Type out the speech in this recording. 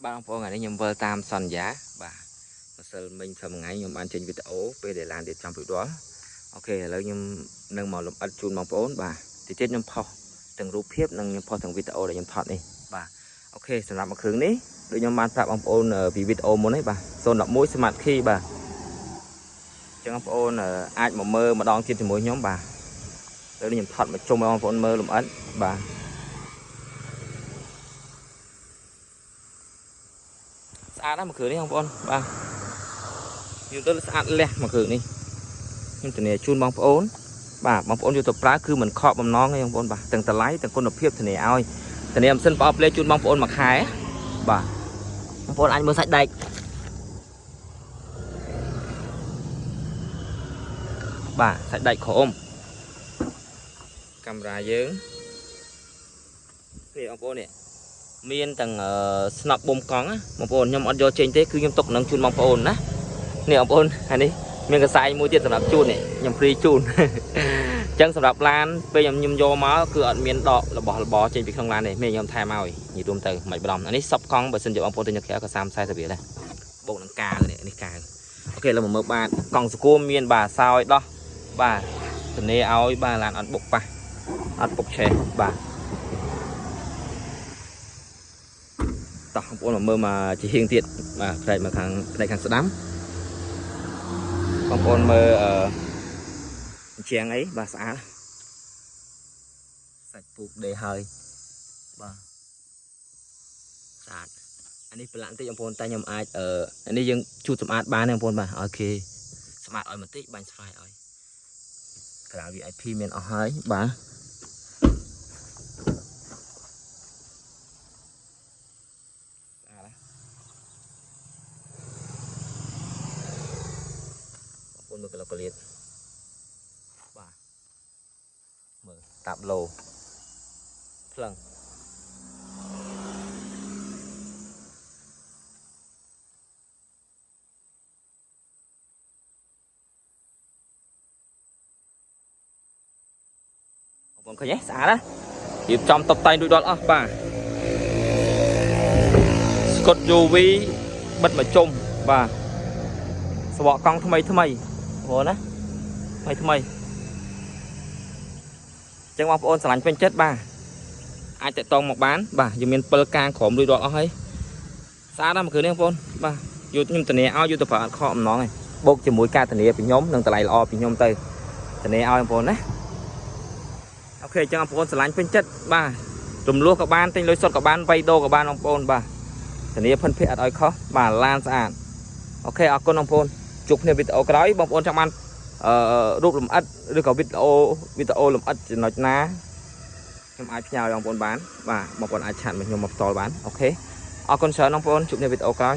បាទបងប្អូនថ្ងៃនេះខ្ញុំវិលតាមសន្យាបាទម្សិលមិញសប្តាហ៍ថ្ងៃខ្ញុំបានចេញវីដេអូពេលដែលឡានរៀបចំរួចរាល់អូខេឥឡូវខ្ញុំនឹងមកលម្អិតជូនបងប្អូនបាទតិចទៀតខ្ញុំផុសទាំងរូបភាពនិងខ្ញុំផុសទាំងវីដេអូដែលខ្ញុំថតនេះបាទអូខេសម្រាប់មួយគ្រឿងនេះដូចខ្ញុំបានប្រាប់បងប្អូនពីវីដេអូមុននេះបាទ011 Smart Key បាទអញ្ចឹងបងប្អូនអាចមកមើលម្ដងទៀតជាមួយខ្ញុំបាទឥឡូវនេះខ្ញុំថតមកជុំឲ្យបងប្អូនមើលលម្អិតបាទស្អាតណាស់មួយគ្រឿងនេះបងប្អូនបាទខ្ញុំទៅស្អាតលះមួយគ្រឿងនេះខ្ញុំធានាជូនបងប្អូនបាទបងប្អូនយកទៅប្រើគឺមិនខកបំណងទេបងប្អូនបាទទាំងតម្លៃទាំងគុណភាពធានាឲ្យធានាម៉ាស៊ីនប្រអប់លេជូនបងប្អូនមួយខែបាទបងប្អូនអាចមើលសាច់ដែកបាទសាច់ដែកក្រោមកាមេរ៉ាយើងនេះបងប្អូននេះមានទាំងស្នប់ប៊ុំកង់បងប្អូនខ្ញុំអត់យកចេញទេគឺខ្ញុំទុកនឹងជូនបងប្អូនណានេះបងប្អូនហើយនេះមានកសែងមួយទៀតសម្រាប់ជូននេះខ្ញុំព្រីជូនអញ្ចឹងសម្រាប់ឡានពេលខ្ញុំយកមកគឺអត់មានដករបស់របរចេញពីក្នុងឡានទេមានខ្ញុំថែមឲ្យនិយាយរួមទៅមិនបារម្ភអានេះសពកង់បើសិនជាបងប្អូនទិញនៅក្រៅក៏30 40រៀលដែរបូកនឹងកាវនេះនេះកាវអូខេឥឡូវមកមើលបាទកង់សកួមានបាទសោយដោះបាទធានាឲ្យបាទឡានអត់បុកប៉ះអត់ពុកឆេះបាទតោះបងប្អូនមកមើលមកជាហៀងទៀតបាទផ្នែកមកខាងផ្នែកខាងស្ដាំបងប្អូនមើលអជាងអីបាទស្អាតសាច់ពូកដេហើយបាទស្អាតអានេះប្រឡាក់បន្តិចបងប្អូនតែខ្ញុំអាចអានេះយើងជូតសម្អាតបានទេបងប្អូនបាទអូខេសម្អាតឲ្យបន្តិចបាញ់ស្វាយឲ្យក្រៅ VIP មានអស់ហើយបាទមើលកលកលៀតបាទមើលតាប់ឡូភ្លឹងបងប្អូនឃើញទេស្អាតណារៀបចំតុបតែងរួចរាល់អស់បាទស្កុត UV បិទមួយជុំបាទសបកកង់ថ្មីថ្មីបងណាថ្មីថ្មីអញ្ចឹងបងប្អូនស្រឡាញ់ពេញចិត្តបាទអាចតាក់ទងមកបានបាទយើងមាន7កាងក្រោមរួចរាល់អស់ហើយស្អាតណាស់មួយគ្រឿងនេះបងប្អូនបាទយកខ្ញុំធានាឲ្យយកទៅប្រើអត់ខកអំណងទេបូកជាមួយការធានាពីខ្ញុំនិងតម្លៃល្អពីខ្ញុំទៅធានាឲ្យបងប្អូនណាអូខេអញ្ចឹងបងប្អូនស្រឡាញ់ពេញចិត្តបាទរំលោះក៏បានទិញលុយសុទ្ធក៏បានវៃដូក៏បានបងប្អូនបាទធានាភិនភ័ក្រអត់ឲ្យខុសបាទឡានស្អាតអូខេអរគុណបងប្អូនជួបគ្នាវីដេអូក្រោយបងប្អូនចង់បានរូបលម្អិតឬក៏វីដេអូលម្អិតចំណុចណាខ្ញុំអាចផ្ញើឲ្យបងប្អូនបានបាទបងប្អូនអាចឆាតមកខ្ញុំមកផ្ទាល់បានអូខេអរគុណច្រើនបងប្អូនជួបគ្នាវីដេអូក្រោយ